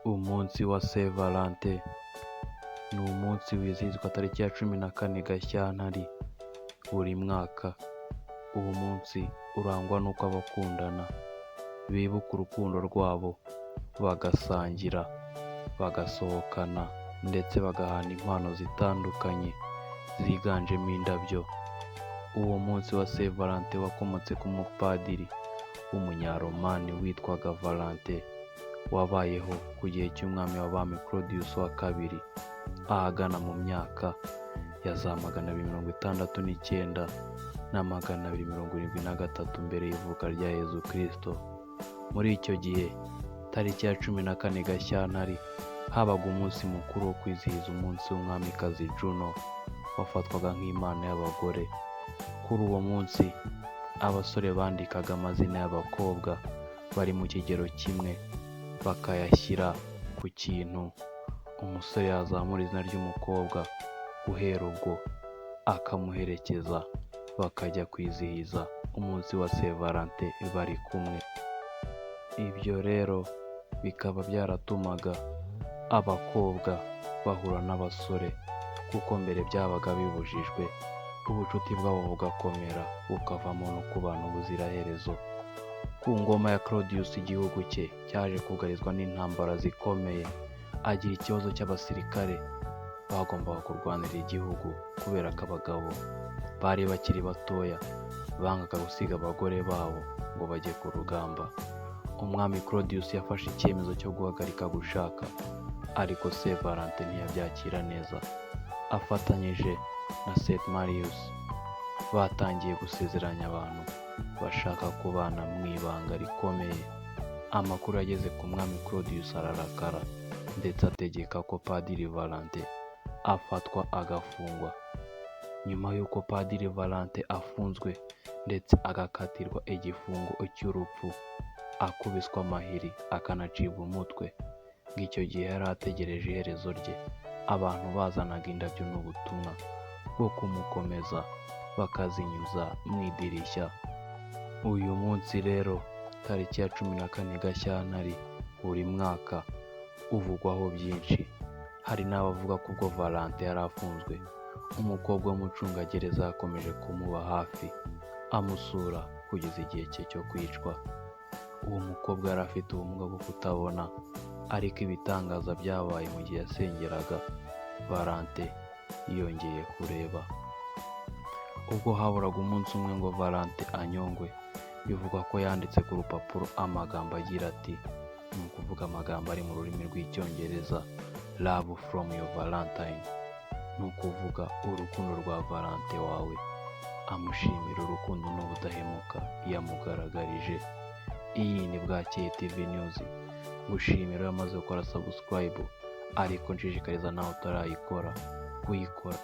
Umunsi wa Saint Valentin ni umunsi wizihizwa tariki ya 14 Gashyantare buri mwaka. Uwo munsi urangwa n'uko abakundana bibuka urukundo rwabo, bagasangira, bagasohokana ndetse bagahana impano zitandukanye ziganjemo indabyo. Uwo munsi wa Saint Valentin wakomotse ku mupadiri w'umunyaromani witwaga Valentin, wabayeho ku gihe cy'umwami w'abami Claudius wa kabiri, ahagana mu myaka ya za 269 na 273 mbere y'ivuka rya Yezu Kristo. Muri icyo gihe, tariki ya 14 Gashyantare, habaga umunsi mukuru wo kwizihiza umunsi w'umwamikazi Juno, wafatwaga nk'imana y'abagore. Kuri uwo munsi, abasore bandikaga amazina y'abakobwa bari mu kigero kimwe, bakayashyira ku kintu. Umusore yazamura izina ry'umukobwa, guhera ubwo akamuherekeza bakajya kwizihiza umunsi wa Saint Valentin bari kumwe. Ibyo rero bikaba byaratumaga abakobwa bahura n'abasore, kuko mbere byabaga bibujijwe, ubucuti bwabo bugakomera, bukavamo no kubana ubuziraherezo. Ku ngoma ya Claudius, igihugu cye cyaje kugarizwa n'intambara zikomeye, agira ikibazo cy'abasirikare bagombaga kurwanira igihugu, kubera ko abagabo bari bakiri batoya bangaga gusiga abagore babo ngo bajye ku rugamba. Umwami Claudius yafashe icyemezo cyo guhagarika gushaka, ariko Saint Valentin ntiyabyakira neza. Afatanyije na Saint Marius, batangiye gusezeranya abantu bashaka kubana mu ibanga rikomeye. Amakuru yageze ku mwami Claudius, ararakara ndetse ategeka ko Padiri Valentin afatwa agafungwa. Nyuma y'uko Padiri Valentin afunzwe ndetse agakatirwa igifungo cy'urupfu, akubiswe amahiri akanacibwa umutwe, ngo icyo gihe yari ategereje iherezo rye, abantu bazanaga indabyo n'ubutumwa bwo kumukomeza, bakazinyuza mu idirishya. Uyu munsi rero, tariki ya 14 Gashyantare buri mwaka, uvugwaho byinshi. Hari n'abavuga ko ubwo Valentin yari afunzwe, umukobwa w'umucungagereza yakomeje kumuba hafi, amusura kugeza igihe cye cyo kwicwa. Uwo mukobwa yari afite ubumuga bwo kutabona, ariko ibitangaza byabaye mu gihe yasengeraga Valentin, yongeye kureba. Ubwo haburaga umunsi umwe ngo Valentin anyongwe, bivugwa ko yanditse ku rupapuro amagambo agira ati, ni ukuvuga amagambo ari mu rurimi rw'Icyongereza, "Love from your Valentine", ni ukuvuga urukundo rwa Valentin wawe, amushimira urukundo n'ubudahemuka yamugaragarije. Iyi ni Bwakeye TV News. Ngushimira wamaze gukora subscribe, ariko nshishikariza nawe utarayikora kuyikora.